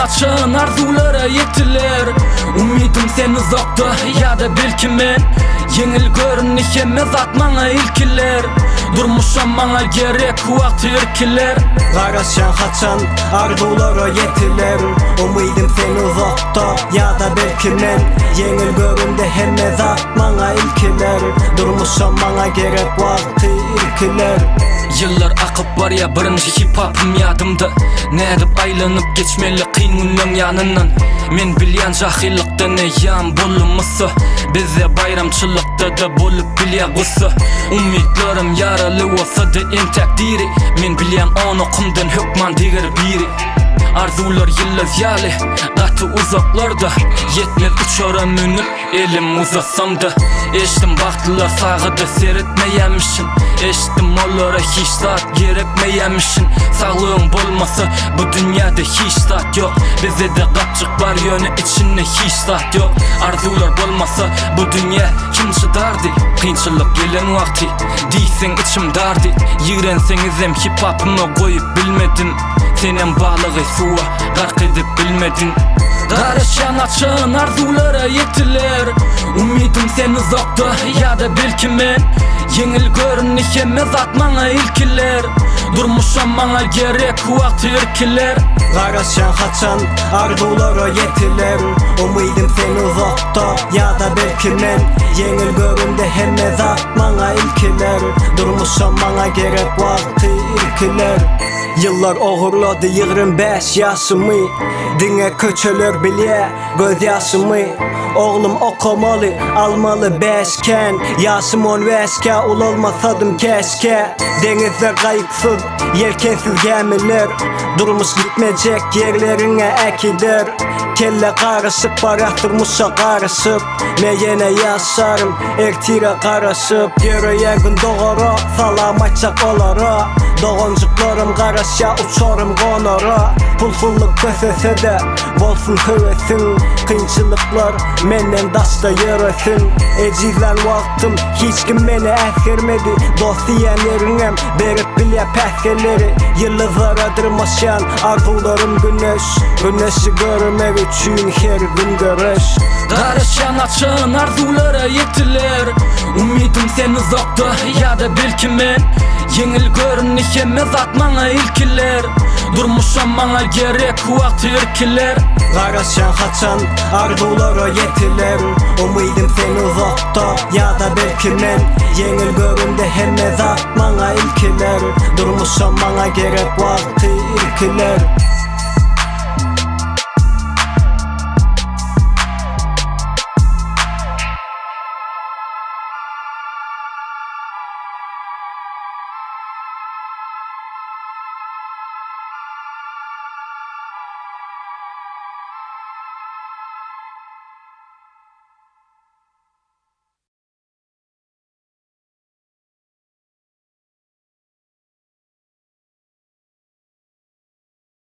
haçan arzuwlara ýetiler Umydym sen uzakda ýa-da belki men Ýeňil göründi hemme zat maňa ilkiler Durmuşam maňa gerek wagty irkiler Garaşýan haçan arzuwlara ýetiler Umydym sen uzakda ýa-da belki men Ýeňil göründi hemme zat maňa ilkiler Durmuşam maňa gerek wagty irkiler Ýyllar akyp barýar birinji hip-hopym ýadymda Nädip aýlanyp geçmeli kyn günleň ýanyndan Men bilýän jahylykda ne ýan boldum ussa Bizde baýramçylykda-da bolup bilýär gussa Umytlarym ýaraly bolsa-da entäk diri Men bilýän on okumdan hökman deger biri Arzuwlar ýyldyz ýaly gaty uzaklarda Ýetmez uçara münüp Elim uzatsam-da, eşitdim bagtlylar sagada seretmeýämişin Eşitdim olara hiç zat gerekmeýämişin Saglygyň bolmasa bu dünýäde hiç zat ýok Bizde-de gapjyk bar ýöne içinde hiç zat ýok Arzuwlar bolmasa bu dünýä kim çydardy Kynçylyk gelen wagty diýseň içim dardy Ýigrenseňizem hip-hopymy goýup bilmedim Senem balygy suwa gark edip bilmediň Garaşýan haçan arzuwlara ýetiler Umydym sen uzakda ýa-da belki men Ýeňil göründi hemme zat maňa ilkiler Durmuşam maňa gerek wagty irkiler Garaşýan haçan arzuwlara ýetiler Umydym sen uzakda ýa-da belki men Ýeňil göründi hemme zat maňa ilkiler Durmuşam maňa gerek wagty irkiler Ýyllar ogurlady 25 ýaşymy Diňe köçeler bilýä göz ýaşymy Oglum okamaly, almaly bäş kän Ýaşym on bäşkä ulalmasadym käşkä Deňizde gaýyksyz, ýelkensiz gämiler Durmuş gitmejek ýerleriňe äkider Kelle garyşyk barýas durmuşa garyşyp Men ýene ýaşaryn ertire garaşyp Ýöreýän gün dogara, salam aýtjak olara Doganjyklarym garaşýar uçarym gonara Pulsuzlyk kösese-de bolsun höwesiň Kynçylyklar menden daşda ýöresin Ejizlän wagtym hiç kim meni äsgermedi Dost diýenleriňem berip bilýär päsgelleri Ýyldyzlara dyrmaşýan arzuwlarym güneş Güneşi görmek üçin her gün göreş Garaşýan haçan arzuwlara ýetiler Umydym sen uzakda ýa-da belki men Ýeňil göründi hemme zat maňa ilkiler Durmuşam maňa gerek wagty irkiler Garaşýan haçan arzuwlara ýetiler Umydym sen uzakda ýa-da belki men Ýeňil göründi hemme zat maňa ilkiler Durmuşam maňa gerek wagty irkiler.